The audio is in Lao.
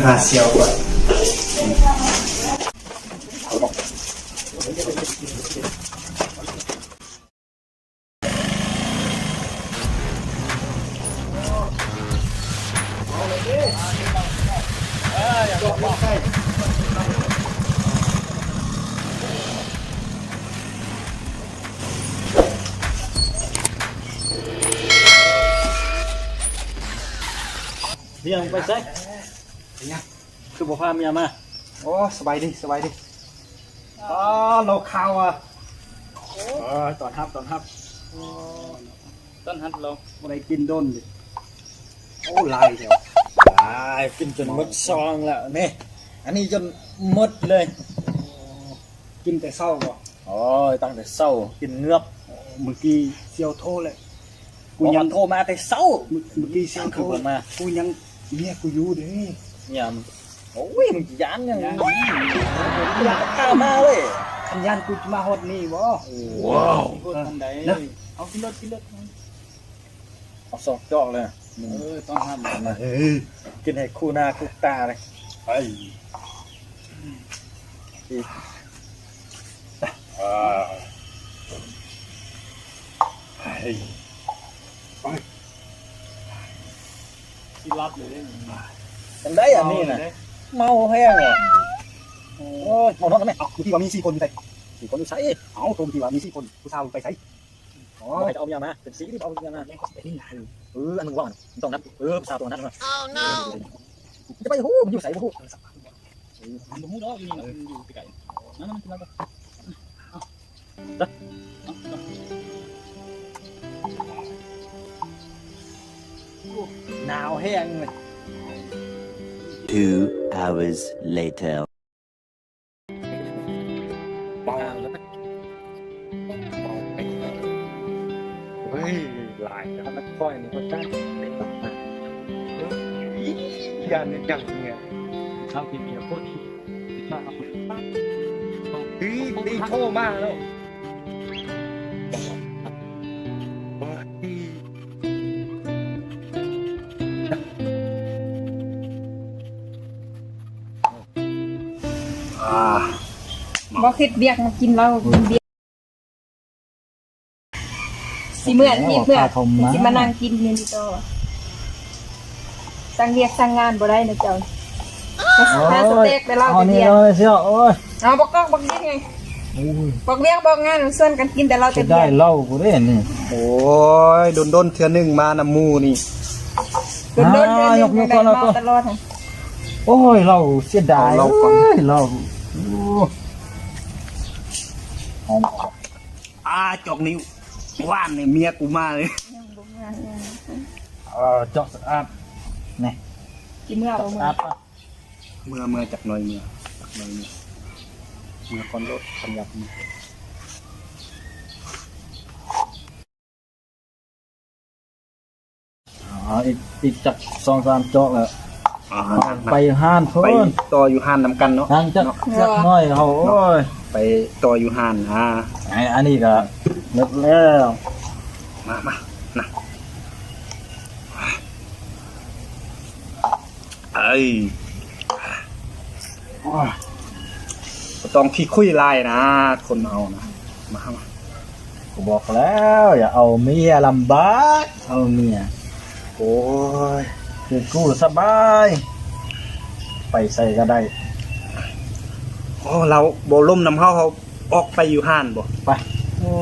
ຫາສ່ຽວກ່ອນ. ເມຍໄປໃສ? ເປັນຫຍັງ? ຄືບໍ່ພາເມຍມາ? ໂອ້ ສະບາຍດີ ສະບາຍດີ. ອໍ ໂລຄາວອະ. ໂອ້ ເອີ ຕ້ອນຮັບ ຕ້ອນຮັບ. ອໍ ຕ້ອນຮັບເຮົາ ບໍ່ໄດ້ກິນດົນເດ. ໂອ້ ຫຼາຍແທ້. ຫຼາຍ ກິນຈົນໝົດຊອງແລ້ວນີ້. ອັນນີ້ຈົນໝົດເລີຍ. ກິນແຕ່ເຊົ້າບໍ່? ໂອ້ຍ ຕັ້ງແຕ່ເຊົ້າ ກິນເງືອບ. ເມື່ອກີ້ສ່ຽວໂທແລ້ວ. ກູຍັງ ໂທມາແຕ່ເຊົ້າ. ເມື່ອ ເມື່ອກີ້ສ່ຽວໂທ ຄືບໍ່ມາ. ກູຍັງ ເມຍກູຢູ່ເດ້. ຍາມ ໂອ້ຍ ມຶງຊິຢ້ານຫຍັງ? ຢ້ານ ຢ່າພາມາເວີຍ. ຄັນຢ້ານກູຈະມາຮອດນີ້ບໍ່? ວ້າວ ຮອດອັນໃດ? ເອົາ ຂຶ້ນລົດ ຂຶ້ນລົດ. ເອົາສອງຈອກເລີຍ. ເອີ ຕ້ອງຫ້າມນະ. ເອີ ກິນໃຫ້ຄູ່ໜ້າຄູ່ຕາເລີຍ. ໄປ ອີກ. ອ່າ ໄປ ໄປ. ຊິຫຼັບເລີຍເດ້. ຈັ່ງໃດອັນນີ້ນະ? ເມົາແຮງຫວະ. ໂອ້ຍ ເອົານອນກັນແມະ. ເອົ້າ ເມື່ອກີ້ວ່າມີສີ່ຄົນຢູ່ໃສ? ສີ່ຄົນຢູ່ໃສ? ເອົ້າ ໂທເມື່ອກີ້ວ່າມີສີ່ຄົນ ຜູ້ສາວໄປໃສ? ອໍ ບໍ່ໃຫ້ເອົາເມຍມາ ເປັນສີນີ້ ເອົາເມຍມາ. ເອີ ອັນໜຶ່ງວ່າມັນຕ້ອງນັບ. ເອີ ຜູ້ສາວຕ້ອງນັບ. ຈະໄປຮູ້ມັນຢູ່ໃສ ບໍ່ຮູ້. ເອີ ມັນບໍ່ຮູ້ດອກ ຢູ່ນີ້ມັນຢູ່ໄກໆ. ມາ ມາ ມາກິນເຫຼົ້າກ່ອນ. ເອົາ ເອົາ ເອົາ. ໂອ້ ໜາວແຮງເລີຍ. Two hours later. ເຮີ້ຍ ຫຼາຍແລ້ວ. ຂ້ອຍນີ້ຂ້ອຍຈ້າງເປັນບັກນາ. ຢ້ານເຮັດຫຍັງເມຍ? ເຮົາກິນເບຍໂຄດດີ. ເຮີ້ຍ ຕີໂທມາແລ້ວ. ອ່າ ບໍ່ເຮັດວຽກ ມາກິນເຫຼົ້າ ກິນເບຍ. ຊິເມືອ ຊິເມືອ ຊິມານັ່ງກິນຢູ່ນີ້ຕໍ່. ສັ່ງວຽກສັ່ງງານບໍ່ໄດ້ນະເຈົ້າ. ໂອ້ຍ ຫາສະເຕັກໄປເລົ່າ ເອົານີ້ເລີຍ. ໂອ້ຍ ເອົາບັກກອກບັກເບຍ. ໂອ້ຍ ບອກວຽກບອກງານ ຊວນກັນກິນແຕ່ເຫຼົ້າແຕ່ເບຍ. ໄດ້ເຫຼົ້າບໍ່ໄດ້ນີ້. ໂອ້ຍ ດົນໆເທື່ອໜຶ່ງມານຳໝູ່ນີ້. ດົນໆເທື່ອໜຶ່ງ ໄດ້ເມົາຕະຫຼອດ. ໂອ້ຍ ເຫຼົ້າເສຍດາຍ. ເອົາເຫຼົ້າກ່ອນ. ເອີຍ ເຫຼົ້າ. ໂອ້ ຫອມ. ອາ ຈອກນີ້ ຫວານນີ້ ເມຍກູມາເລີຍ. ຍັງບໍ່ມາ. ເອີ ຈອກສະອາດນີ້. ຊິເມືອບໍ່? ເມືອ ເມືອຈັກໜ້ອຍ ເມືອຈັກໜ້ອຍ ເມືອ ເມືອກ່ອນໂລດ ຄັນຢາກເມືອ. ອ່າ ອີກ ອີກຈັກສອງສາມຈອກແລ້ວ. ອ່າ ໄປຮ້ານພຸ້ນ ໄປຕໍ່ຢູ່ຮ້ານນຳກັນເນາະ. ຍັງຈັກ ເນາະ ຈັກໜ້ອຍເຮົາ. ໂອ້ຍ ໄປຕໍ່ຢູ່ຮ້ານ. ອ່າ ອັນນີ້ກໍເໝິດແລ້ວ. ມາ ມາ ນະ. ເອີຍ ບໍ່ຕ້ອງຂີ້ຄຸຍຫຼາຍນະ ຄົນເຮົານະ. ມາ ມາ. ກູບອກແລ້ວ ຢ່າເອົາເມຍລຳບາກ ເອົາເມຍ. ໂອ້ຍ ຄືກູສະບາຍ ໄປໃສກໍໄດ້. ໂອ້ ລາວບໍ່ລົມນຳເຮົາ ເຮົາອອກໄປຢູ່ຮ້ານບໍ່? ໄປ. ໂອ້.